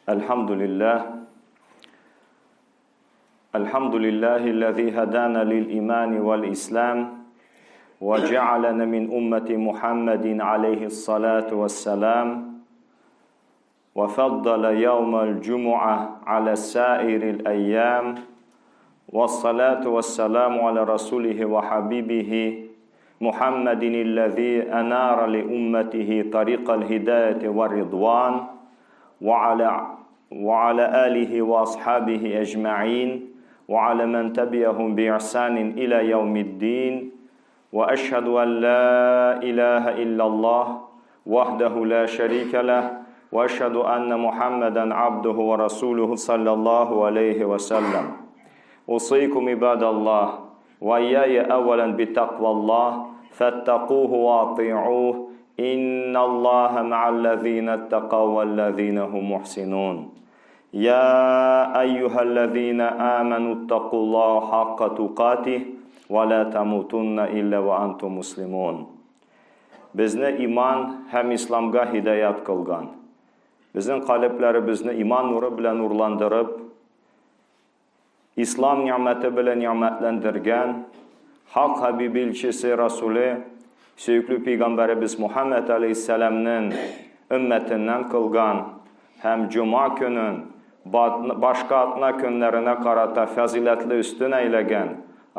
الحمد لله الحمد لله الذي هدانا للإيمان والإسلام وجعلنا من أمة محمد عليه الصلاة والسلام وفضل يوم الجمعة على سائر الأيام والصلاة والسلام على رسوله وحبيبه محمد الذي أنار لأمته طريق الهداية والرضوان وعلى وعلى آله وأصحابه أجمعين وعلى من تبعهم بإحسان إلى يوم الدين وأشهد أن لا إله إلا الله وحده لا شريك له وأشهد أن محمدا عبده ورسوله صلى الله عليه وسلم أوصيكم عباد الله وإياي أولا بتقوى الله فاتقوه وأطيعوه إن الله مع الذين اتقوا والذين هم محسنون يا أيها الذين آمنوا اتقوا الله حق تقاته ولا تموتن إلا وأنتم مسلمون Безне иман һәм исламга һидаят кылган, безнең калебләребезне иман нуры белән нурландырып, ислам нигъмәте белән нигъмәтләндергән Хак Хабиб илчесе Расуле, сөекле пәйгамбәребез Мухаммәд алейһиссәламнең өммәтеннән кылган һәм җома көнен башка атна көннәренә карата фазиләтле өстен әйләгән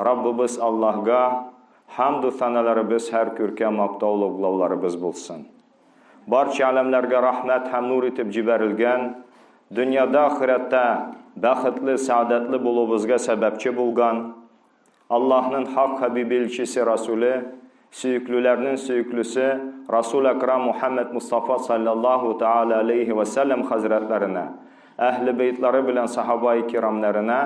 Раббыбыз Аллаһга Хәмду сәналарыбыз һәр күркәм мактау олуглауларыбыз булсын. Барча әләмнәргә рәхмәт һәм нур итеп җибәрелгән, дөньяда, ахирәттә бәхетле, сәгадәтле булуыбызга сәбәпче булган, Аллаһның хак хәбибе илчесе Расуле, сөеклеләрнең сөеклесе Расул Әкрам Мухәммәд Мустафа салләллаһу тәгалә алейһи вә сәлләм хәзрәтләренә, әһле бәйтлары белән сахабаи кирамнәренә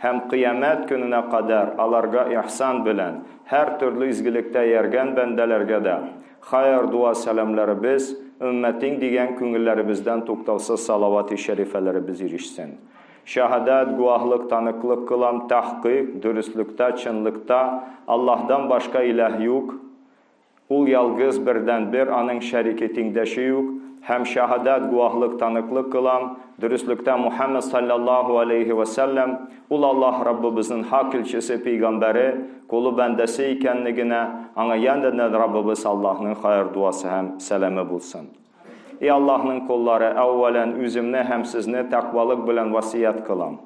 һәм кыямәт көненә кадәр аларга ихсан белән һәртөрле изгелектә ияргән бәндәләргә дә хәер дуа-сәламләребез, өммәтең дигән күңелләребездән туктаусыз салавати шәрифәләребез ирешсен. Шәһадәт, гуаһлык, таныклык кылам, тәхкыйк, дөреслектә, чынлыкта, Аллаһдан башка иләһ юк, Ул ялгыз, бердәнбер, Аның шәрике, тиңдәше юк, һәм шәһадәт, гуаһлык, таныклык кылам, дөреслектә Мухәммәд салләллаһу аләйһи вә сәлләм, ул Аллаһ Раббыбызның хак илчесе, пәйгамбәре, колы, бәндәсе икәнлегенә, аңа янәдән Раббыбыз Аллаһның хәер-дуасы һәм сәламе булсын. И Аллаһның коллары, әүвәлән үземне һәм сезне тәкъвалык белән васыять кылам.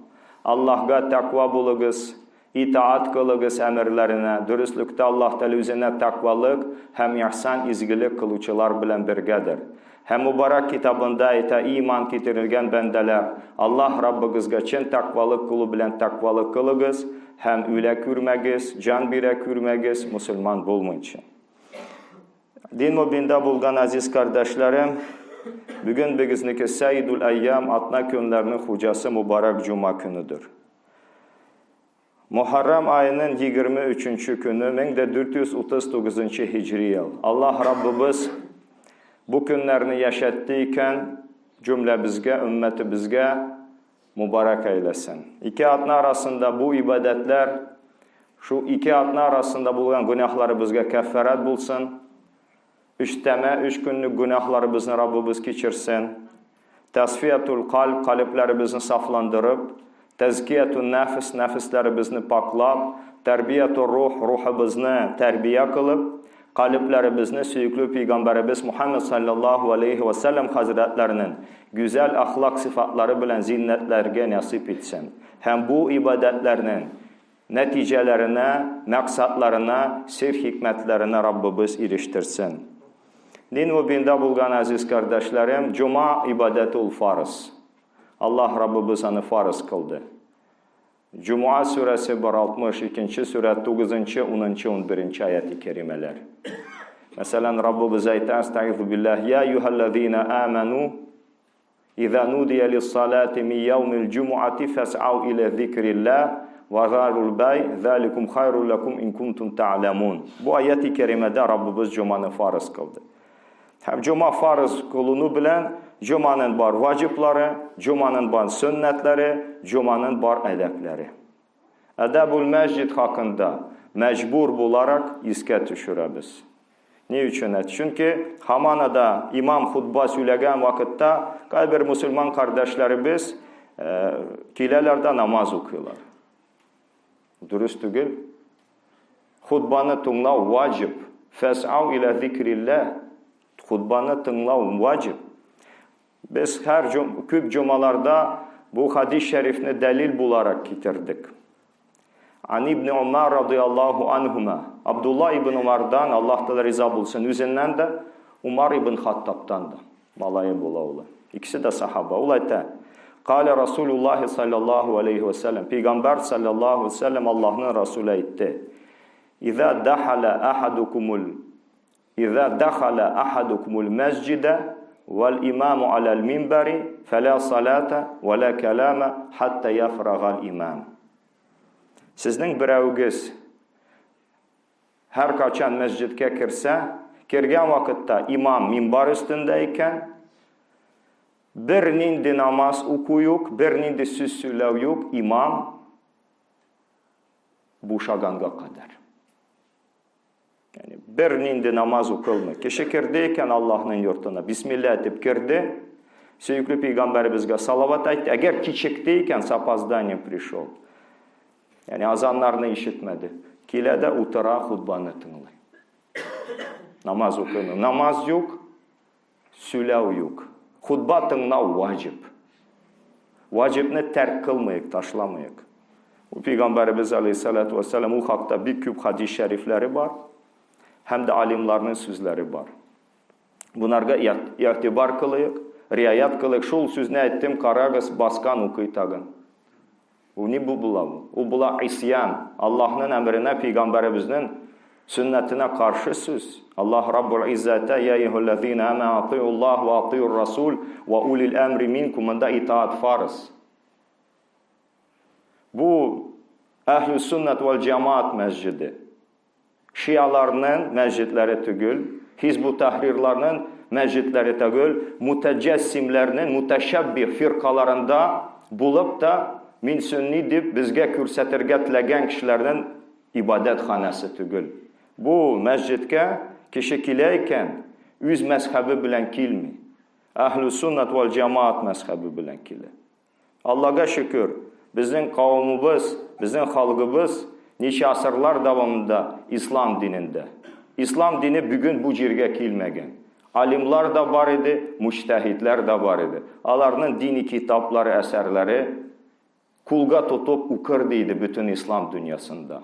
Аллаһга тәкъва булыгыз, Итаать кылыгыз әмерләренә, дөреслектә Аллаһ Тәгалә Үзенә тәкъвалык һәм ихсан, изгелек, кылучылар белән бергәдер. Һәм Мөбарәк Китабында әйтә, И иман китерелгән бәндәләр, Аллаһ Раббыгызга чын тәкъвалык кылу белән тәкъвалык кылыгыз һәм үлә күрмәгез, җан бирә күрмәгез, мөселман булмыйнча. Дин мөбиндә булган азиз кардәшләрем, бүген безнеке Сәйдул Әйям, атна көннәрнең хуҗасы мөбарәк җома көнедер. Мухаррам аеның 23 көне 1439 нчы һиҗри ел. Аллаһ Раббыбыз бу көннәрне яшәтте икән, җөмләбезгә, өммәтебезгә мубарак әйләсен. Ике атна арасында бу ибадәтләр, шул ике атна арасында булган гөнаһларыбызга кәффарәт булсын. Өстәмә өч көнлек гөнаһларыбызны Раббыбыз кичерсен. Тәсфиятул кальб, калебләребезне сафландырып, тәзкиятун нәфс, нәфесләребезне пакълап, тәрбиятур рух, рухыбызны тәрбия кылып, калебләребезне сөекле пәйгамбәребез Мухаммед саллаллаһу алейһи вә сәлләм хәзрәтләренең гүзәл әхлак сыйфатлары белән зиннәтләргә нәсыйп итсен. Һәм бу ибадәтләрнең Нәтиҗәләренә, максатларына, сер-хикмәтләренә Раббыбыз ирештерсен. Дин мөбиндә булган азиз кардәшләрем, җома ибадәте ул фарыз. Аллаһ Раббыбыз аны фарыз кылды. Җомга сүрәсе бар 62 сүрә 9, 10, 11 аяти кәримәләр. Мәсәлән, Раббыбыз әйтә, Астагфиру биллаһ, я юһаллазина аману Иза нудия лиссалати мин яумил җумуати фәсау иля зикрилла ва зарул бай заликум хайрул лакум ин кунтум та'ламун. Бу аяти кәримәдә Раббыбыз җоманы фарыз кылды. Һәм җома фарыз кылыну белән җоманың бар ваҗиблары, җоманың бар сөннәтләре, җоманың бар әдәпләре. Әдәбул мәсҗид хакында мәҗбүр буларак искә төшерәбез. Ни өчен? Чөнки һамана да имам хутба сөйләгән вакытта кайбер мусульман кардәшләребез киләләр дә намаз укыйлар. Дөрес түгел. Хутбаны тыңлау ваҗиб. Фәсау иля зикрилләһ. Хутбаны тыңлау ваҗиб. Без һәр күп җомаларда бу хадис шәрифне дәлил буларак китердек. Ан ибн Умар радияллаһу анһума. Абдулла ибн Умардан Аллаһ Тәгалә риза булсын, үзеннән дә, Умар ибн Хаттабтан да. Малае була ул. Икесе дә сахаба. Ул әйтә: Каля Расулуллаһи саллаллаһу алейхи ва саллям. Пәйгамбәр саллаллаһу алейхи ва саллям Аллаһның Расулы әйтте: Иза дахала ахадукумул Иза дахала ахадукумул мәсҗидә вәл имаму аләл минбәри фәлә салата вә лә кәлама хәтта яфрагал имам. Сезнең берәүгез һәр качан мәсҗидкә керсә, кергән вакытта имам минбар өстендә икән, бер нинди намаз уку юк, бер нинди сүз сөйләү юк, имам бушаганга кадәр. Ягъни бер нинди намаз укылмый. Кеше керде икән Аллаһның йортына, бисмилла дип керде, сөекле пәйгамбәребезгә салават әйтте. Әгәр кичекте икән, с опозданием пришел. Ягъни азаннарны ишетмәде. Килә дә утыра, хутбаны тыңлый. Намаз укымый. Намаз юк, сөйләү юк. Хутба тыңлау ваҗиб. Ваҗибне тәрк кылмыйк, ташламыйк. Бу пәйгамбәребез алейһиссалату вассалам ул хакта бик күп хадис шәрифләре бар һәм дә алимларның сүзләре бар. Бунарга игътибар кылыйк, риаят кылыйк. Шул сүзне әйттем, карагыз, баскан укый тагын. Бу ни бу була бу? Ул була исьян, Аллаһның әмеренә, пәйгамбәребезнең сөннәтенә каршы сүз. Аллаһ Раббул Иззәтә, я әйюһәлләзина аману атиуллаһ ва атиур расул ва улил әмри минкум, монда итаат фарыз. Бу әһлү суннат вәл җамаат мәсҗиде. Шиаларның мәсҗидләре түгел, Хизбу Тахрирларның мәсҗидләре түгел, мутәҗәссимләрнең мутәшәббих фиркаларында булып та, мин сөнни дип безгә күрсәтергә теләгән кешеләрнең ибадәт ханәсе түгел. Бу мәсҗидкә кеше килә икән, үз мәзһәбе белән килми. Әһлү суннат вәл җамаат мәзһәбе белән килә. Аллага шөкер, безнең кавымыбыз, безнең халкыбыз ничә асырлар дәвамында ислам динендә. Ислам дине бүген бу җиргә килмәгән. Алимлар да бар иде, муҗтәһидләр дә бар иде. Аларның дини китаплары, әсәрләре кулга тотып укыр диде бөтен ислам дөньясында.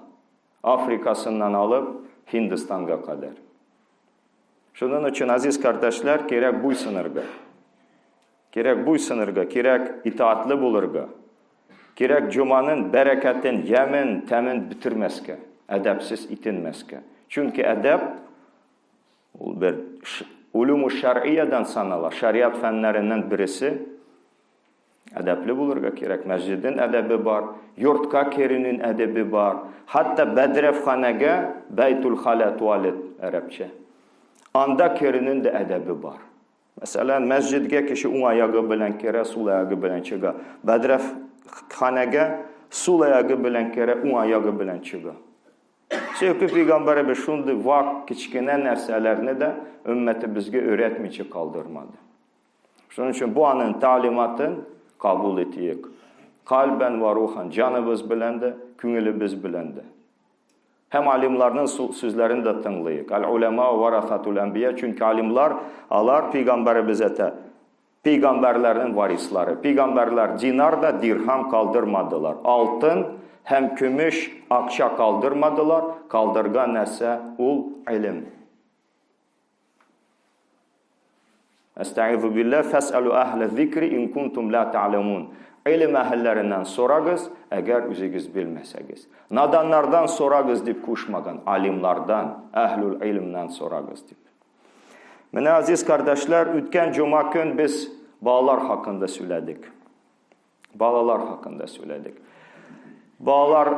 Африкасыннан алып Һиндстанга кадәр. Шуның өчен, азиз кардәшләр, кирәк буйсынырга. Кирәк буйсынырга, кирәк итаатлы булырга. Кирәк җоманың бәрәкәтен, ямен, тәмен бетермәскә, әдәпсез итенмәскә. Чөнки әдәп ул бер улюму шәр'иядан санала, шәриат фәннәреннән бересе. Әдәпле булырга кирәк. Мәсҗиднең әдәбе бар, йортка керүнең әдәбе бар. Хәтта бәдрәфханәгә, бәйтул халя туалет әрәпчә. Анда керүнең дә әдәбе бар. Мәсәлән, мәсҗидгә кеше уң аягы белән керә, сул аягы белән чыга. Бәдрәфханәгә сул аягы белән керә, уң аягы белән чыга. Сөекле пәйгамбәребез шундый вак, кечкенә нәрсәләрне дә өммәтебезгә өйрәтмичә калдырмады. Шуның өчен бу аның тәгълиматын кабул итик. Кальбән ва рухан, җаныбыз белән дә, күңелебез белән дә. Һәм алимларның сүзләрен дә тыңлыйк. Әл-улама варасатул әнбия, чөнки алимлар алар пәйгамбәребез әйтә, пәйгамбәрләрнең варислары. Пәйгамбәрләр динар да дирһам калдырмадылар. Алтын һәм көмеш акча калдырмадылар, калдырган нәрсә ул илем. Әстәгыйзу билләһ, фәсәлү әһлә зикри ин кунтум ла та'ламун. Илем әһелләреннән сорагыз, әгәр үзегез белмәсәгез. Наданнардан сорагыз дип кушмаган, алимлардан, әһлүл илмнән сорагыз дип. Менә азиз кардәшләр, үткән җома көн без балалар хакында сөйләдек. Балалар хакында сөйләдек. Балалар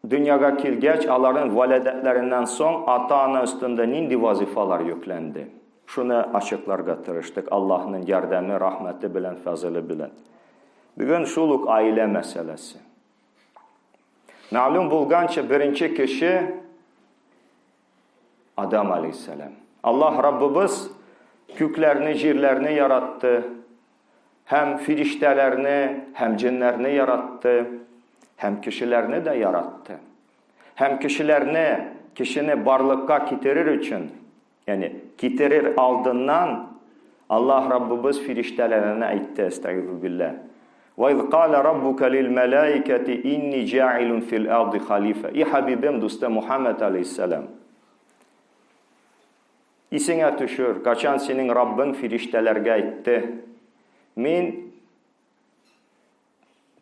дөньяга килгәч, аларның вәләдәтләреннән соң ата-ана өстендә нинди вазифалар йөкләнде? Шуны ачыкларга тырыштык Аллаһның ярдәме, рәхмәте белән, фазылы белән. Бүген шул ук аилә мәсьәләсе. Мәгълүм булганча, беренче кеше Адам алейхиссалам. Аллаһ Раббыбыз күкләрне, җирләрне яратты, һәм фириштәләрне, һәм җеннәрне яратты, һәм кешеләрне дә яратты. Һәм кешеләрне, кешене барлыкка китерер өчен, ягъни китерер алдыннан Аллаһ Раббыбыз фириштәләренә әйтте, әстәгыйзу билләһ. Ва из кала раббука лил мәлаикәти инни җаилун фил арди халифа. И хабибем, дустым Мухаммад алейхиссалам. Исеңә төшер, качан синең Раббың фириштәләргә әйтте. Мин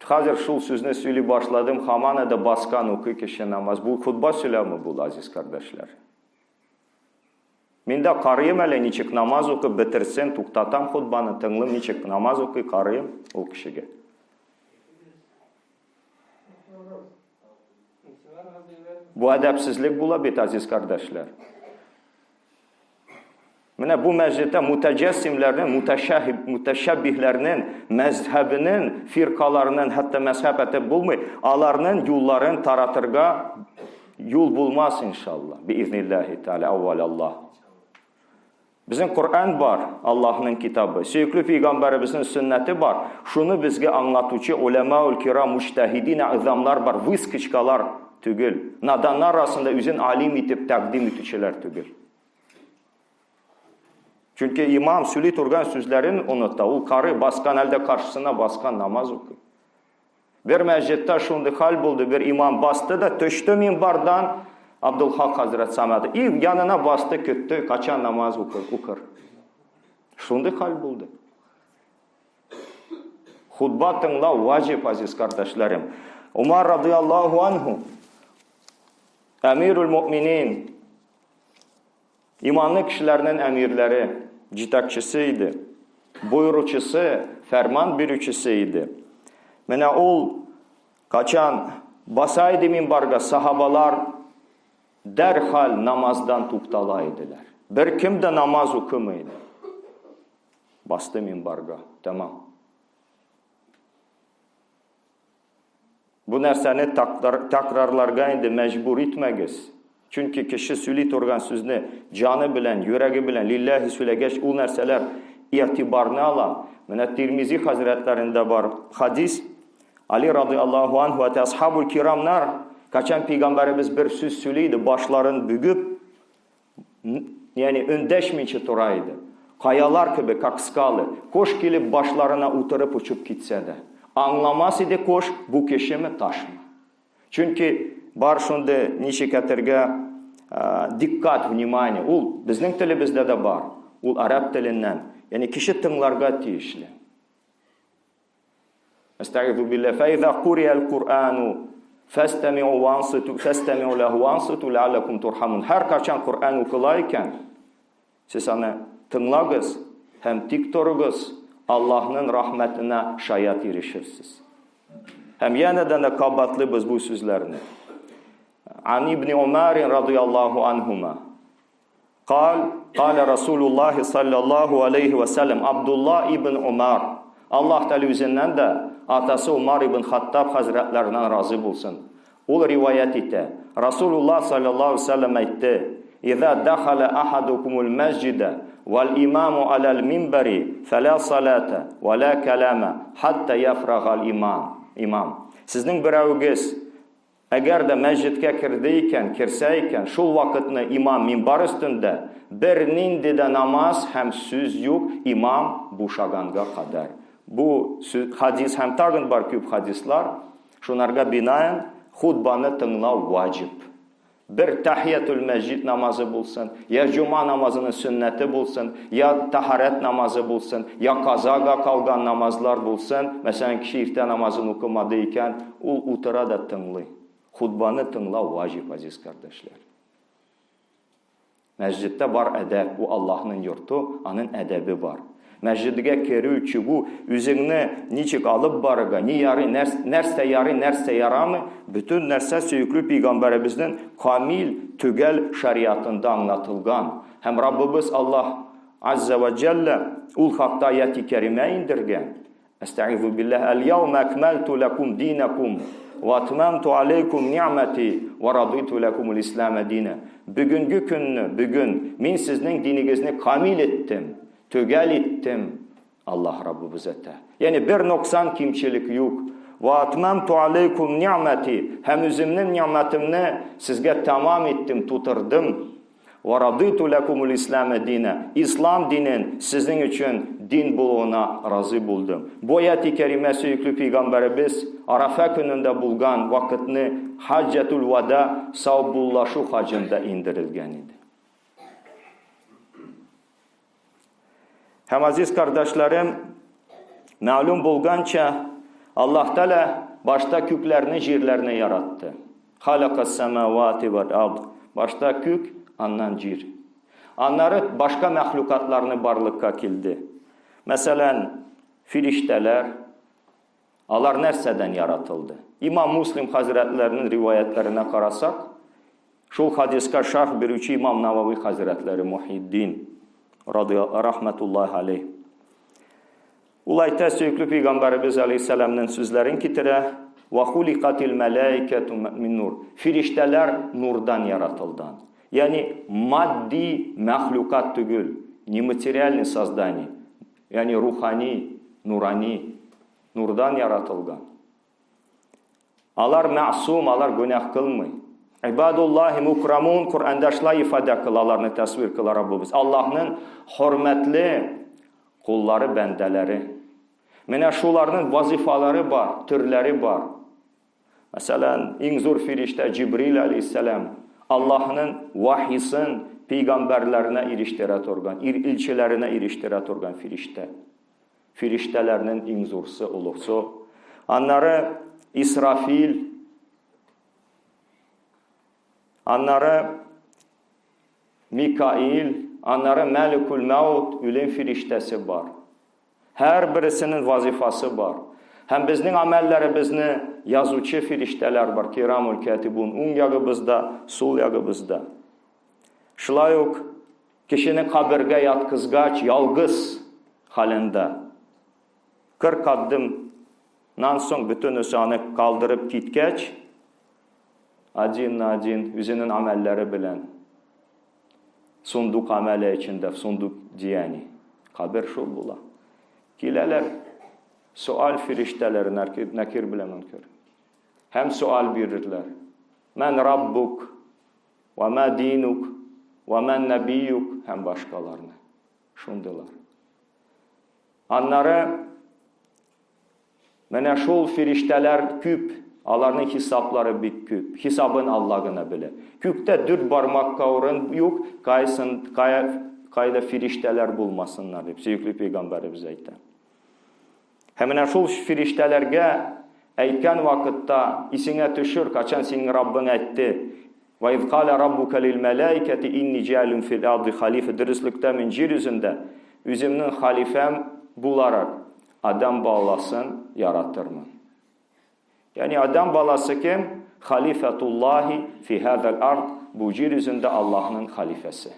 хәзер шул сүзне сөйли башладым, хамана да баскан укый кеше намаз. Бу хутба сөйләүме бу, азиз кардәшләр? Мин дә карыйм әле, ничек намаз укып бетерсен, туктатам хутбаны, тыңлым, ничек намаз укый, карыйм ул кешегә. Бу әдәпсезлек була бит, азиз кардәшләр. Менә бу мәсҗидтә мутәҗәссимләрнең, мутәшәббиһләрнең, мәзһәбенең, фиркаларының, хәтта мәзһәб әйтеп булмый, аларның юлларын таратырга юл булмас, иншалла. Биизнилләһи тәгалә, әүвәл Аллаһ. Безнең Коръән бар, Аллаһның китабы. Сөекле пәйгамбәребезнең сөннәте бар. Шуны безгә аңлатучы улямаул кирам, муҗтаһидин әгъзамлар бар, выскочкалар түгел. Наданнар арасында үзен алим итеп тәкъдим итүчеләр түгел. Чөнки имам сөйли торган сүзләрен оныта. Ул кары баскан әлдә каршысына баскан намаз укый. Бер мәсҗидтә шундый хәл булды, бер имам басты да төште минбардан Абдулхак хәзрәт Самады. И янына басты, көтте, качан намаз укыр, укыр. Шундый хәл булды. Хутба тыңлау ваҗиб, азиз кардәшләрем. Умар радиаллаһу анху, әмирул муъминин, Иманлы кешеләрнең әмирләре, җитәкчесе иде, боеручысы, фәрман бирүчесе иде. Менә ул качан баса иде минбарга, сахабалар дәрхаль намаздан туктала иделәр. Бер кем дә намаз укымый иде. Басты минбарга, тәмам. Бу нәрсәне тәкрарларга инде мәҗбүр итмәгез. Чөнки кеше сөйли торган сүзне җаны белән, йөрәге белән лилләһи сөйләгәч, ул нәрсәләр игътибарны ала. Менә Тирмизи хәзрәтләрендә бар хадис. Али радиаллаһу анһу әйтә, асхабул кирамнар, качан пәйгамбәребез бер сүз сөйли иде, башларын бөгеп, ягъни өндәшмичә тора иде. Каялар кебек, как скалы. Кош килеп башларына утырып очып китсә дә. Аңламас иде кош, бу кешеме, ташмы. Чөнки бар шундый ничек әйтергә диккать, внимание. Ул безнең телебездә дә бар. Ул араб теленнән. Ягъни кеше тыңларга тиешле. Әстәгыйзу билла, фәиза куриал Куръану фәстәмиу ванситу, фәстәмиу ләһу ванситу ләалләкум турхамун. Һәр качан Коръән укыла икән, сез аны тыңлагыз һәм тик торыгыз, Аллаһның рәхмәтенә шаят ирешерсез. Һәм янәдән дә кабатлыйбыз бу сүзләрне. Ан ибн Умар радияллаһу анһума. Кал, калә Расулуллаһи саллаллаһу алейхи ва сәлләм, Абдулла ибн Умар, Аллаһ Тәгалә үзеннән дә, атасы Умар ибн Хаттаб хәзрәтләреннән разый булсын. Ул риваять итә, Расулуллаһ саллаллаһу алейхи ва сәлләм әйтте, Иза дахаля ахадукумул мәсҗидә вал имаму алал минбари фәлә салата ва ла калама хатта яфрагал имам. Имам. Сезнең берәвегез Әгәр дә мәсҗидкә керде икән, керсә икән, шул вакытны имам минбар өстендә, бернинди дә намаз һәм сүз юк, имам бушаганга кадәр. Бу хадис һәм тагын бар күп хадислар, шунарга бинаен хутбаны тыңлау ваҗиб. Бер тахиятул мәсҗид намазы булсын, я җома намазының сөннәте булсын, я тахарәт намазы булсын, я казага калган намазлар булсын, мәсәлән, кеше иртә намазын укымады икән, ул утыра да тыңлый. Хутбаны тыңлау ваҗиб, азиз кардәшләр. Мәсҗидтә бар әдәп, бу Аллаһның йорты, аның әдәбе бар. Мәсҗидгә керү, чыгу, үзеңне ничек алып барырга, ни ярый, нәрсә ярый, нәрсә ярамый, бөтен нәрсә сөекле пәйгамбәребезнең камил, төгәл шариатында аңлатылган. Һәм Раббыбыз Аллаһ Азза ва Җәллә ул хакта аяти кәримә индергән. Әстәгыйзу билләһ, әл-яума акмәлту ләкум динәкум ва атмамту алейкум ни'мәти ва радиту ләкумул ислама дина. Бүгенге көнне, бүген, мин сезнең динегезне камил иттем, төгәл иттем, Аллаһ Раббыбыз әйтә. Ягъни бер ноксан кимчелек юк. Ва атмамту алейкум ни'мати, һәм үземнең ни'мәтемне сезгә тәмам иттем, тутырдым. Ва радиту ләкумул ислама дина. Ислам динен сезнең өчен дин булуына разый булдым. Бу аяти кәримә сөекле пәйгамбәребез Арафа көнендә булган вакытны хаҗҗатул вада саубуллашу хаҗында индерелгән иде. Һәм азиз кардәшләрем, мәгълүм булганча, Аллаһ Тәгалә башта күкләрне, җирләрне яратты. Халакас самавати вал ард. Башта күк, аннан җир. Аннары башка мәхлукатларны барлыкка килде. Мәсәлән, фириштәләр, алар нәрсәдән яратылды? Имам Муслим хәзрәтләренең риваятләренә карасак, шул хадиска шарх бирүче имам Навави хәзрәтләре Мухиддин рахматуллаһи алейх. Ул әйтә, сөекле пәйгамбәребез алейһиссәламнең сүзләрен китерә, «Ва хуликатил мәләикәту мин нур». Фириштәләр нурдан яратылдан. Ягъни матди мәхлукат түгел, нематериальный создание. Ягъни рухани, нурани, нурдан яратылган. Алар мәгъсум, алар гүнәһ кылмый. Ибадуллаһи мукрамун Коръәндә шулай ифадә кыла, аларны тәсвир кыла Раббыбыз. Аллаһның хөрмәтле куллары, бәндәләре. Менә шуларның вазифалары бар, төрләре бар. Мәсәлән, иң зур фириштә Җибрил алейһиссәлам Аллаһның вахисын пәйгамбәрләренә ирештерә торган, илчеләренә ирештерә торган фириштә. Фириштәләрнең иң зурсы, олысы. Аннары Исрафил, аннары Микаил, аннары Мәликул Мәут, үлем фириштәсе бар. Һәр бересенең вазифасы бар. Һәм безнең гамәлләребезне язучы фириштәләр бар, кирамул катибун, уң ягыбызда, сул ягыбызда. Шулай ук кешене кабергә яткызгач, ялгыз хәлендә 40 адымнан соң бөтенесе аны калдырып киткәч, один на один үзенең гамәлләре белән сундук гамәле эчендә, в сундук деяний. Кабер шул була. Киләләр суал фириштәләре Нәкир белән Мөнкер. Һәм суал бирерләр. Мән раббук, ва ма динук, ва мән нәбиюк һәм башкаларны. Шундыйлар. Аннары Менә шул фириштәләр күп, аларның хисаплары бик күп. Хисабын Алла гына белә. Күктә дүрт бармакка урын юк, кайсын, кая, кайда фириштәләр булмасыннар дип сөекле пәйгамбәребез әйтә. Һәм менә шул фириштәләргә әйткән вакытта исеңә төшер, качан синең Раббың әйтте, Ва из каля раббука лил мәләикәти инни җаилун фил арди халифа. Дөреслектә мин җир йөзендә үземнең халифәм буларак Адам баласын яратырмын. Ягъни Адам баласы кем? Халифатуллахи фи хазал ард, бу җир йөзендә Аллаһның халифәсе.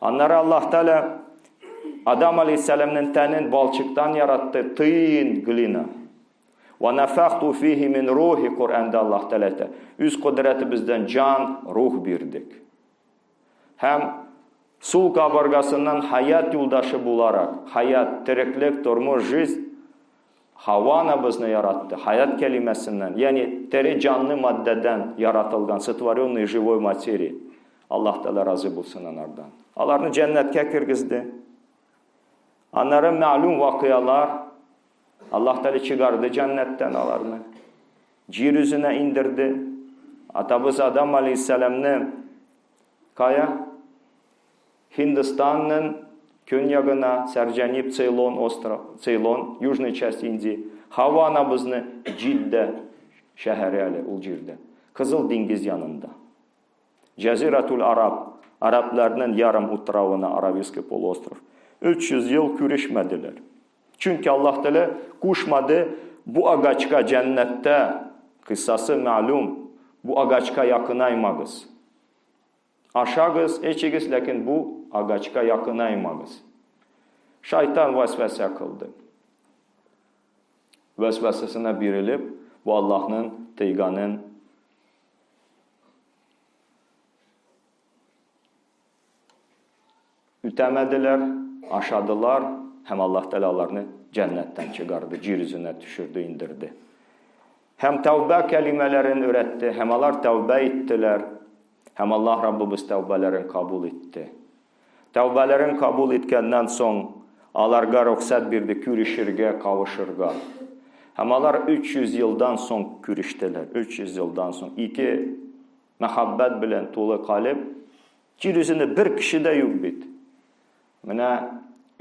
Аннары Аллаһ Тәгалә Адам алейһиссәламның тәнен балчыктан яратты, тын, глина. Ва нафахту фихи мин рухи, Коръәндә Аллаһ Тәгалә әйтә. Үз кодрәтебездән җан, рух бирдек. Һәм сул кабыргасыннан хаят юлдашы буларак, хаят, тереклек, тормыш, жизнь, Хава анабызны яратты, хаят кәлимәсеннән, ягъни тере җанлы матдәдән яратылган, сотворенный живой материи. Аллаһ Тәгалә разый булсын анардан. Аларны җәннәткә кергезде. Аннары мәгълүм вакыялар, Аллаһ Тәгалә чыгарды җәннәттән аларны. Җир үзенә индерде. Атабыз Адам алейһиссәламны кая? Һиндстанның көньягына, Сәрҗәнип, Цейлон остров, Цейлон, южная часть Индии. Хава анабызны Җиддә шәһәре әле ул җирдә. Кызыл диңгез янында. Җәзиратул Араб, араб ярым утравына, Аравийский полуостров. 300 ел күрешмәделәр. Чөнки Аллаһ Тәгалә кушмады бу агачка җәннәттә, кыссасы мәгълүм, бу агачка якынаймагыз. Ашагыз, эчегез, ләкин бу агачка якынаймагыз. Шайтан вәсвәсә кылды. Вәсвәсәсенә бирелеп, бу Аллаһның тыйганын Үтәмәделәр, ашадылар һәм Аллаһ Тәгалә аларны җәннәттән чыгарды, җир йөзенә төшерде, индерде. Һәм тәүбә кәлимәләрен өйрәтте, һәм алар тәүбә иттеләр. Һәм Аллаһ Раббыбыз тәүбәләрен кабул итте. Тәүбәләрен кабул иткәннән соң, аларга рөхсәт бирде күрешергә, кавышырга. Һәм алар 300 елдан соң күрештеләр. 300 елдан соң ике мәхәббәт белән тулы калеб, җир йөзендә бер кеше дә юк бит. Менә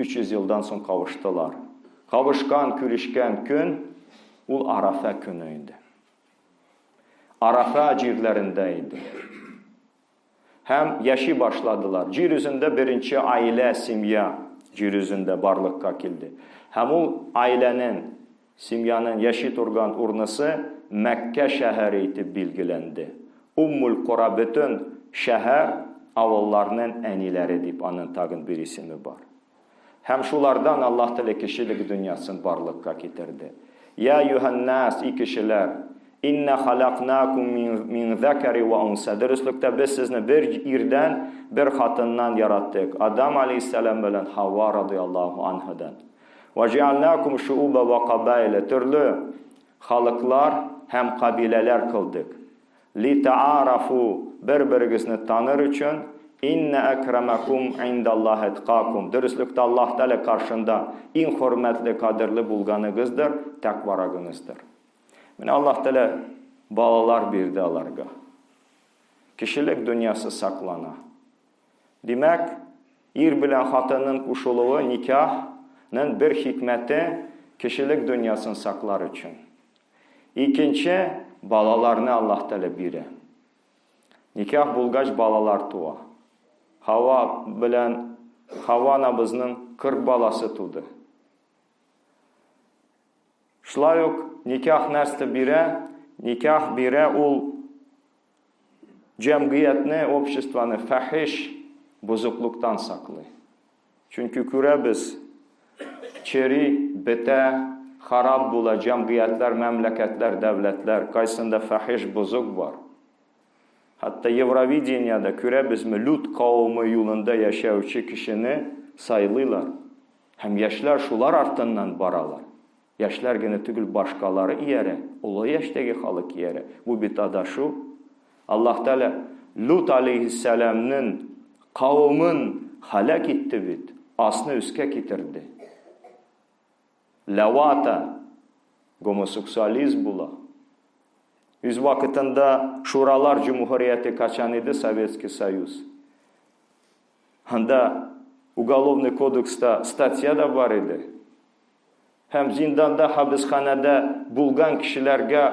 300 елдан соң кавыштылар. Кавышкан, күрешкән көн ул Арафа көне иде. Арафа җирләрендә иде. Һәм яши башладылар. Җир йөзендә беренче аилә, семья җир йөзендә барлыкка килде. Һәм ул аиләнең, семьяның яши торган урнысы Мәккә шәһәре итеп билгеләнде. Уммул Кора бөтен шәһәр, авылларның әниләре дип аның тагын бер исеме бар. Һәм шулардан Аллаһ Тәгалә кешелек дөньясын барлыкка китерде. Я әйюһән-нас, и кешеләр, инна халакнакум мин закари ва унса. Дөреслектә без сезне бер ирдән, бер хатыннан яраттык. Адам алейһиссәлам белән Хава радыяллаһу анһадан. Ва җаалнакум шууба ва кабаиля. Төрле халыклар һәм кабиләләр кылдык. Литаарафу, бер-берегезне таныр өчен, Иннә әкрәмәкум индаллаһи әткакум, дөреслектә Аллаһ Тәгалә каршында иң хөрмәтле, кадерле булганыгыздыр, тәкъварагыңыздыр. Менә Аллаһ Тәгалә балалар бирде аларга. Кешелек дөньясы саклана. Димәк, ир белән хатынның кушылуы, никах, ның бер хикмәте, кешелек дөньясын саклар өчен. Икенче, балаларны Аллаһ Тәгалә бирә. Никах булгач балалар туа. Хава белән Хава анабызның 40 баласы туды. Шулай ук никах нәрсә бирә? Никах бирә ул җәмгыятьне, обществоны фәхиш бозыклыктан саклый. Чөнки күрәбез, чери, бетә, харап була җәмгыятьләр, мәмләкәтләр, дәүләтләр, кайсында фәхиш бозык бар. Хәтта Евровидениедә күрәбезме, Лут кавымы юлында яшәүче кешене сайлыйлар. Һәм яшьләр шулар артыннан баралар. Яшьләр генә түгел, башкалары иярә, олы яшьтәге халык иярә. Бу бит адашу. Аллаһ Тәгалә Лут алейһиссәламнең кавымын һәлак итте бит, асны өскә китерде. Ләвата, гомосексуализм була. Үз вакытында Шуралар җөмһүрияте качан иде, Советский Союз. Анда Уголовный кодекста статья да бар иде. Һәм зинданда, хәбесханәдә булган кешеләргә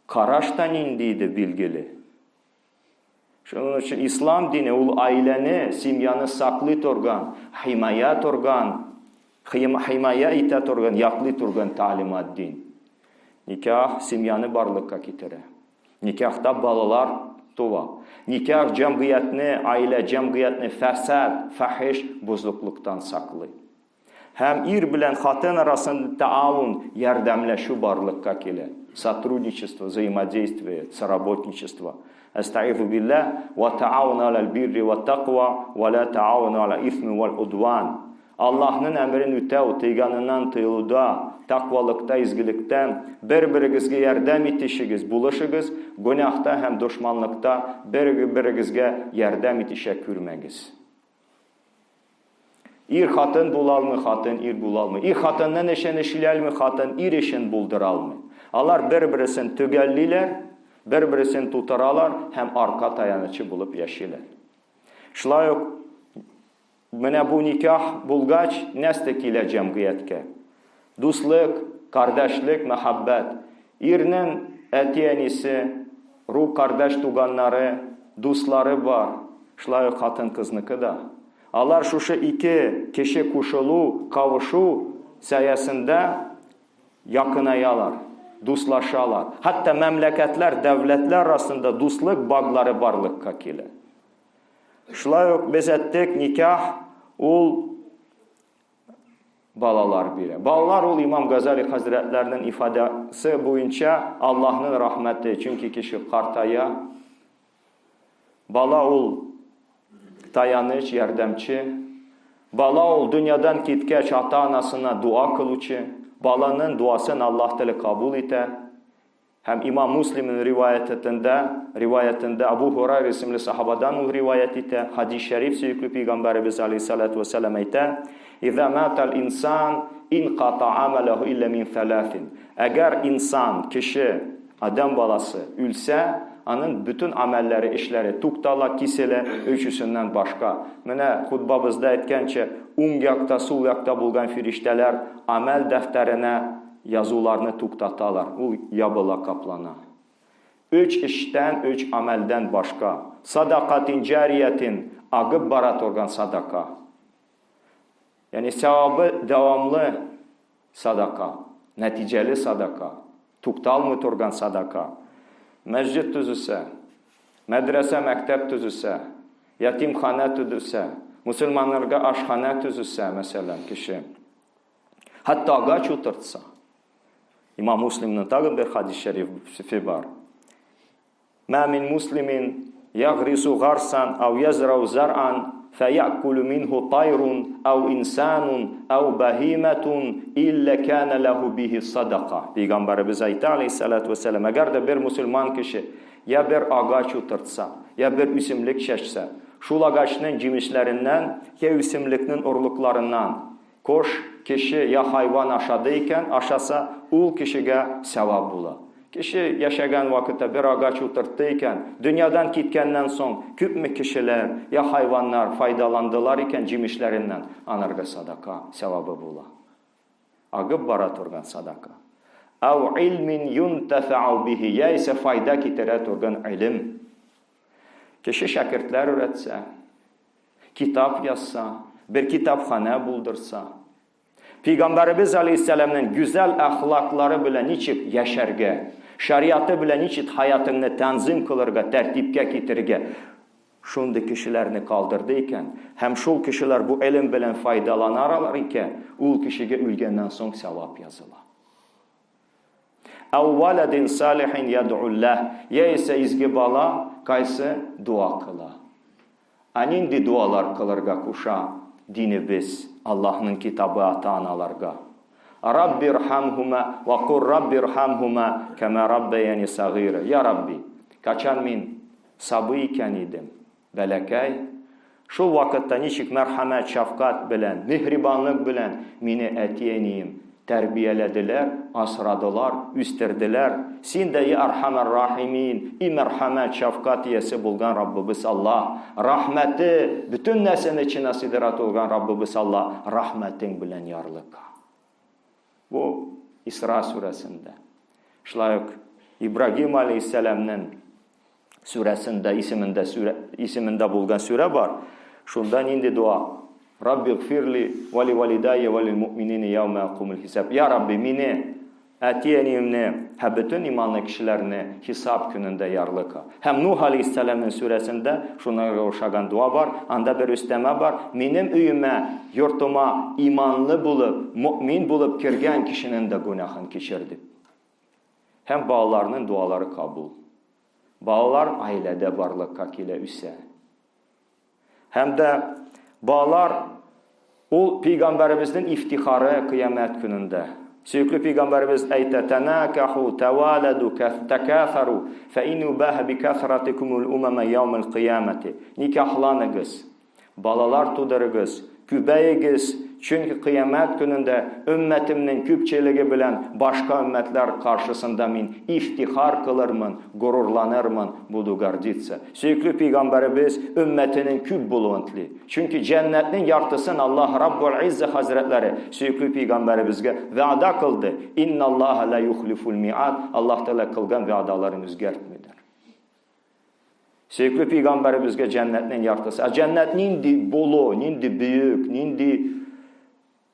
караш та нинди иде, билгеле. Шуның өчен ислам дине ул аиләне, семьяны саклый торган, химая торган, химая итә торган, яклый торган тәгълимат дин. Никах семьяны барлыкка китерә. Никахта балалар туа. Никах җәмгыятьне, аилә җәмгыятьне фәсад, фахиш бозыклыктан саклый. Һәм ир белән хатын арасында таавун, ярдәмләшү барлыкка килә. Сотрудничество, взаимодействие, соработничество. Әстәгыйзу билләһ, ва таавуну алал бирри ва таква, ва ла таавуну аля исми вал удван. Аллаһның әмерен үтәү, тыйганыннан тыелуда, таквалыкта, изгелектә бер-берегезгә ярдәм итешегез, булышыгыз, гөнаһта һәм дошманлыкта бер-берегезгә ярдәм итешә күрмәгез. Ир хатын була алмый, хатын ир була алмый. Ир хатынның эшен эшли алмый, хатын ир эшен булдыра алмый. Алар бер-берсен төгәллиләр, бер-берсен тутыралар һәм арка таянычы булып яшиләр. Шулай ук менә бу никах булгач, нәрсә килә җәмгыятькә? Дуслык, кардәшлек, мәхәббәт. Ирнең әти-әнисе, ру кардәш туганнары, дуслары бар. Шулай ук хатын-кызныкы да. Алар шушы ике кеше кушылу, кавышу сәясендә якынаялар, дуслашалар. Хәтта мәмләкәтләр, дәүләтләр арасында дуслык баглары барлыкка килә. Шулай ук без әйттек, никах ул балалар бирә. Балалар ул Имам Газали хәзрәтләренең ифадәсе буенча Аллаһның рәхмәте, чөнки кеше картая. Бала ул таяныч, ярдәмче. Бала ул дөньядан киткәч ата-анасына дуа кылучы, баланың дуасын Аллаһ Тәгалә кабул итә. Һәм имам Муслимның риваятендә, риваятендә Абу Һурайра исемле сахабадан ул риваять итә, хадис шәриф сөекле пәйгамбәребез алейһиссалату вәссәлам әйтә: "Иза матал инсан инката амалаху илля мин саласин". Әгәр инсан, кеше, адәм баласы үлсә, аның бөтен амәлләре, эшләре туктала, киселә, өчесеннән башка. Менә хутбабызда әйткәнчә, уң якта, сул якта булган фириштәләр амәл дәфтәренә Язуларны туктаталар, ул ябыла, каплана. Өч эштән, өч амәлдән башка. Садакатин җариятин, агып бара торган садака. Ягъни сәвабы дәвамлы садака, нәтиҗәле садака, тукталмый торган садака. Мәсҗид төзесә, мәдрәсә, мәктәп төзесә, ятимханә төзесә, мөселманнарга ашханә төзесә, мәсәлән, кеше. Хәтта агач утыртса. Имам Муслимның тагын бер хадис шәрифе бар. Ма мин муслимин ягрису гарсан ау язрау зар'ан фаякулу минху тайрун ау инсанун ау бахиматун илля кана лаху бихи садака. Пәйгамбәребез әйтә алейхиссалату вассалам, әгәр дә бер мусульман кеше я бер агач утыртса, я бер үсемлек чәчсә, шул агачның җимешләреннән, я үсемлекнең орлыкларыннан Кош, кеше я хайван ашады икән, ашаса, ул кешегә сәвап була. Кеше яшәгән вакытта бер агач утыртты икән, дөньядан киткәннән соң күпме кешеләр я хайваннар файдаландылар икән җимешләреннән, анарга садака сәвабы була. Агып бара торган садака. Әү илмин юнтәфәу бихи, яисә файда китерә торган илем. Кеше шәкертләр өйрәтсә, китап язса, бер китапханә булдырса, Пәйгамбәребез алейһиссәламнең гүзәл әхлаклары белән ничек яшәргә, шариаты белән ничек хаятыңны тәнзим кылырга, тәртипкә китерергә, шундый кешеләрне калдырды икән, һәм шул кешеләр бу гыйлем белән файдаланаралар икән, ул кешегә үлгәннән соң савап языла. Әү валадин салихин ядъу ләһ, яисә изге бала, кайсы дуа кыла. Ә нинди дуалар кылырга куша динебез, Аллаһның китабы ата-аналарга? Раббирхамһума ва кур раббирхамһума кама раббаяни сагыйра. Я Рабби, качан мин сабый икән идем, бәләкәй, шул вакытта ничек мәрхәмәт, шәфкать белән, миһрибанлык белән мине әти-әнием тәрбияләделәр, асрадылар, үстерделәр. Син дә, и Архамәр Рахимин, и мәрхәмәт, шәфкать иясе булган Раббыбыз Аллаһ, рәхмәте бөтен нәрсәне эченә сыйдыра торган Раббыбыз Аллаһ, рәхмәтең белән ярлыка. Бу Исра сүрәсендә. Шулай ук Ибрагим алейһиссәламнең сүрәсендә, исемендә сүрә, исемендә булган сүрә бар. Шунда нинди дуа? Рабби гфирли ва ли валидайя ва лил муъминина яума якумул хисаб. Я Рабби, мине, әти-әниемне һәм бөтен иманлы кешеләрне хисап көнендә ярлыка. Һәм Нух алейһиссәламнең сүрәсендә шуңа охшаган дуа бар. Анда бер өстәмә бар. Минем өемә, йортыма иманлы булып, мөэмин булып кергән кешенең дә гөнаһын кичер дип. Һәм балаларның дуалары кабул. Балалар гаиләдә барлыкка килә, үсә. Һәм дә балалар ул пәйгамбәребезнең ифтихары кыямәт көнендә. Сөекле пәйгамбәребез әйтә: "Танакаху, таваладу, такафару, фа инну баһа бикасратикумул умама яумал кыямати." Никахланыгыз, Балалар тудырыгыз, күбәегез, чөнки кыямәт көнендә өммәтемнең күпчелеге белән башка өммәтләр каршысында мин ифтихар кылырмын, горурланырмын, буду гордиться. Сөекле пәйгамбәребез өммәтенең күп булуын тели. Чөнки җәннәтнең яртысын Аллаһ Раббул Иззә хәзрәтләре сөекле пәйгамбәребезгә вәгъдә кылды. Инналлаһа ла юхлифул миад. Аллаһ Тәгалә кылган вәгъдәләрен үзгәртмидер. Сөекле пәйгамбәребезгә җәннәтнең яртысы. Ә җәннәт нинди болы, нинди бөек, нинди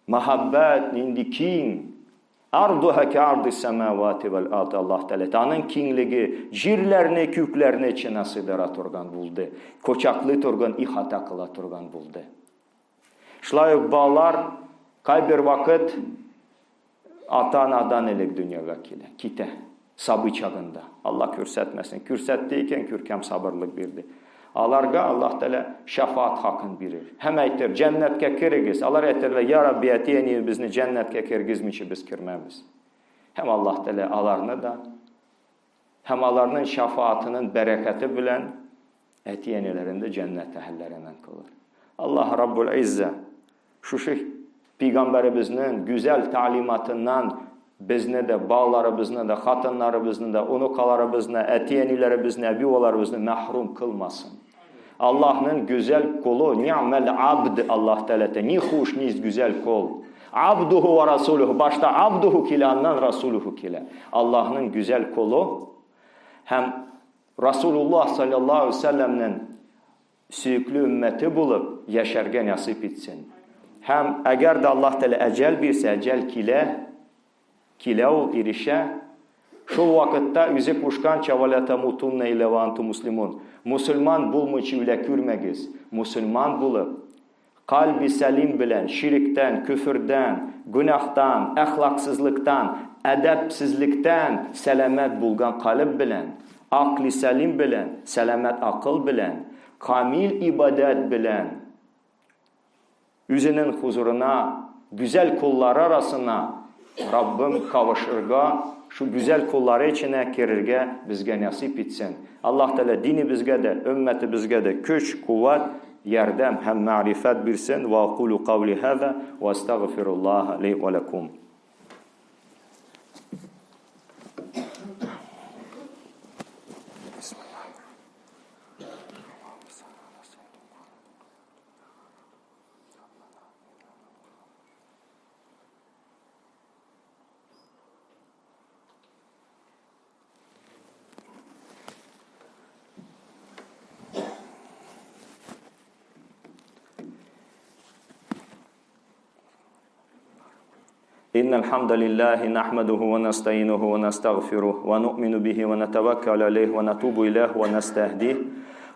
мәхәббәт, нинди киң. Ардуха карды самавати вал ард Аллаһ Тәгалә. Аның киңлеге җирләрне, күкләрне эченә сыйдыра торган булды. Кочаклый торган, ихата кыла торган булды. Шулай ук балалар кайбер вакыт ата-анадан элек дөньяга килә, китә. Сабый чагында. Алла күрсәтмәсен. Күрсәтте икән, күркәм сабырлык бирде. Аларга Аллаһ Тәгалә шәфаат хакын бирер. Һәм әйтер, җәннәткә керегез. Алар әйтерләр, я Рабби, әти-әниебезне җәннәткә кергезмичә без кермәбез. Һәм Аллаһ Тәгалә аларны да һәм аларның шәфаатының бәрәкәте белән әти-әниләрен дә җәннәт әһелләреннән кылыр. Аллаһ Раббул Иззә шушы пәйгамбәребезнең гүзәл тәгълиматыннан безне дә, балаларыбызны да, хатыннарыбызны да, оныкаларыбызны, әти-әниләребезне, әби-бабаларыбызны мәхрүм кылмасын. Аллаһның гүзәл колы, ни'мәл абд Аллаһ Тәгалә, ни хуш, ни гүзәл кол. Абдуху ва расулуху, башта абдуху килә, аннан расулуху килә. Аллаһның гүзәл колы һәм Расулуллаһ саллаллаһу алейһи вәсәлләмнең сөекле өммәте булып яшәргә насыйп итсен. Һәм әгәр дә Аллаһ Тәгалә әҗәл бирсә, әҗәл килә, килә ул, ирешә. Шул вакытта үзе кушканча, «Вәлә тәмутунна илля ва антум муслимун». Мусульман булмыйча үлә күрмәгез. Мусульман булып, кальби сәлим белән, ширектән, көфердән, гөнаһтан, әхлаксызлыктан, әдәпсезлектән сәламәт булган калеб белән, акли сәлим белән, сәламәт акыл белән, камил ибадәт белән үзенең хузурына, гүзәл куллары арасына Раббым кавышырга, шул гүзәл куллары эченә керергә безгә насыйп итсен. Аллаһ Тәгалә динебезгә дә, өммәтебезгә дә көч, куәт, ярдәм һәм мәгърифәт бирсен. Ва акулу каули һаза ва астагфируллаһа ли ва лакум. إن الحمد لله نحمده ونستعينه ونستغفره ونؤمن به ونتوكل عليه ونتوب إليه ونستهديه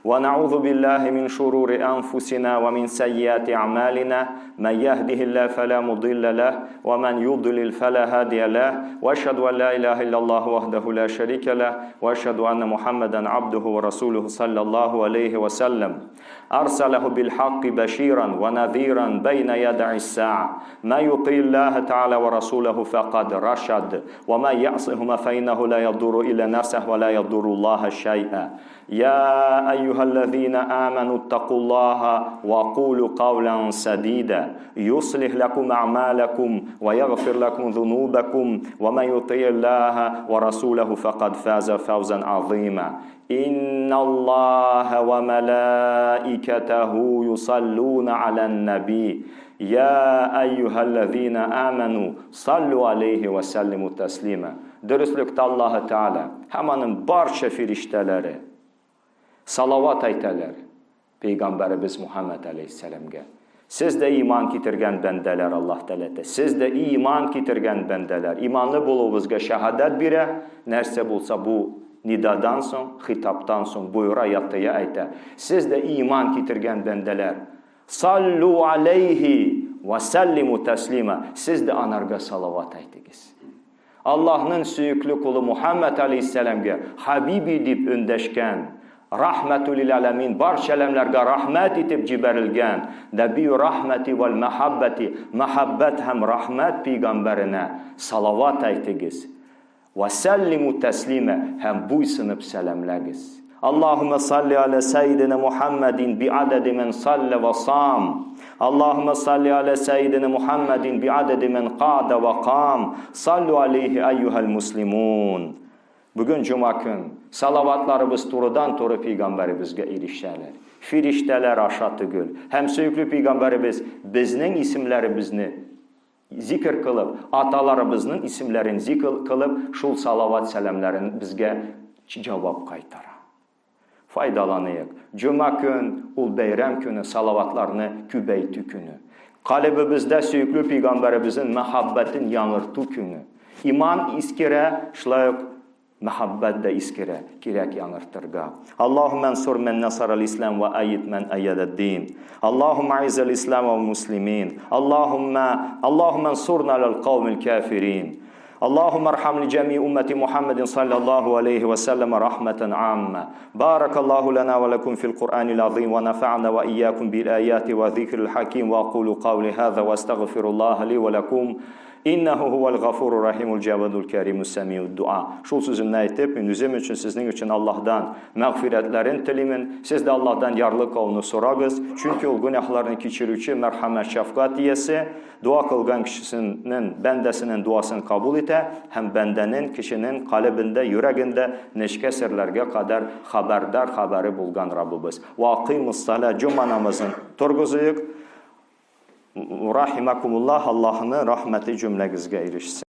ونعوذ بالله من شرور أنفسنا ومن سيئات أعمالنا من يهده الله فلا مضل له ومن يضلل فلا هادي له وأشهد أن لا إله إلا الله وحده لا شريك له وأشهد أن محمدا عبده ورسوله صلى الله عليه وسلم أرسله بالحق بشيرا ونذيرا بين يدي الساعة ما يطيع الله تعالى ورسوله فقد رشد وما يعصهما فإنه لا يضر إلا نفسه ولا يضر الله شيئا يا أيها الذين آمنوا اتقوا الله وقولوا قولا سديدا يصلح لكم أعمالكم ويغفر لكم ذنوبكم ومن يطيع الله ورسوله فقد فاز فوزا عظيما إن الله وملائكته يصلون على النبي يا أيها الذين آمنوا صلوا عليه وسلموا تسليما Дөреслектә Аллаһы Тәгалә һәм аның барча фирештәләре салават әйтәләр пәйгамбәребез Мухаммад алейһиссәламгә. Сез дә иман китергән бәндәләр, Аллаһ Тәгалә әйтә. Сез дә иман китергән бәндәләр. Иманлы булуыбызга шәһадәт бирә, нәрсә булса бу нидадан соң, хитаптан соң боера, ятыя әйтә. Сез дә иман китергән бәндәләр. Саллу алейхи ва сәллиму тәслима. Сез дә анарга салават әйтегез. Аллаһның сөекле колы Мухаммад алейһиссәламгә Хабиби дип эндәшкән, Рахмәтү лил әләмин, барча әләмнәргә рәхмәт итеп җибәрелгән, Нәбию рахмәти вәл мәхәббәти, мәхәббәт һәм рәхмәт пәйгамбәренә салават әйтегез. Вә сәллимү тәслимә, һәм буйсынып сәламләгез. Аллаһумма салли аля сәйдина Мухаммадин би адади мен салля ва сам. Аллаһумма салли аля сәйдина Мухаммадин би адади мен када ва кам. Саллю алейхи айюхал муслимун. Бүген җома көн. Салаватларыбыз турыдан-туры пәйгамбәребезгә ирешәләр. Фирештәләр аша түгел. Һәм сөекле пәйгамбәребез безнең исемләребезне зикер кылып, аталарыбызның исемләрен зикер кылып, шул салават-сәламнәрен безгә җавап кайтара. Файдаланыйк. Җома көн, ул бәйрәм көне, салаватларны күбәйтү көне. Калебебездә сөекле пәйгамбәребезнең мәхәббәтен яңырту көне. Иман искерә, шулай ук Мәхәббәт дә искерә, кирәк яңартырга. Аллаһуммә ансур мән насарал ислам ва айид мән айядад дин. Аллаһуммә айзал ислам ва муслимин. Аллаһуммә Аллаһуммә ансурна алал каумил кафирин. Аллаһумма архам ли җәми уммәти Мухаммадин саллаллаһу алейхи ва сәлләм рахматан амма. Баракаллаһу лана ва лакум фил Куръанил азим ва нафа'на ва ийякум бил аяти ва зикрил хаким ва акулу каули хаза ва астагфируллаһа ли ва лакум. Иннаху хувал гафуру рахимул җавадул каримус самиуд дуа. Шул сүземне әйтеп, мин үзем өчен, сезнең өчен Аллаһдан мәгъфирәтләрен телимен. Сез дә Аллаһдан ярлыкауны сорагыз, чөнки ул гөнаһларны кичерүче, мәрхәмәт, шәфкать иясе. Дуа кылган кешесенең, бәндәсенең дуасын кабул итә һәм бәндәнең, кешенең калебендә, йөрәгендә нечкә серләргә кадәр хәбәрдар, хәбәре булган Раббыбыз. Ва акыймус-сала, җома намазын торгызыйк. Рахимакумуллаһ, Аллаһының рәхмәте җөмләгезгә ирешсен.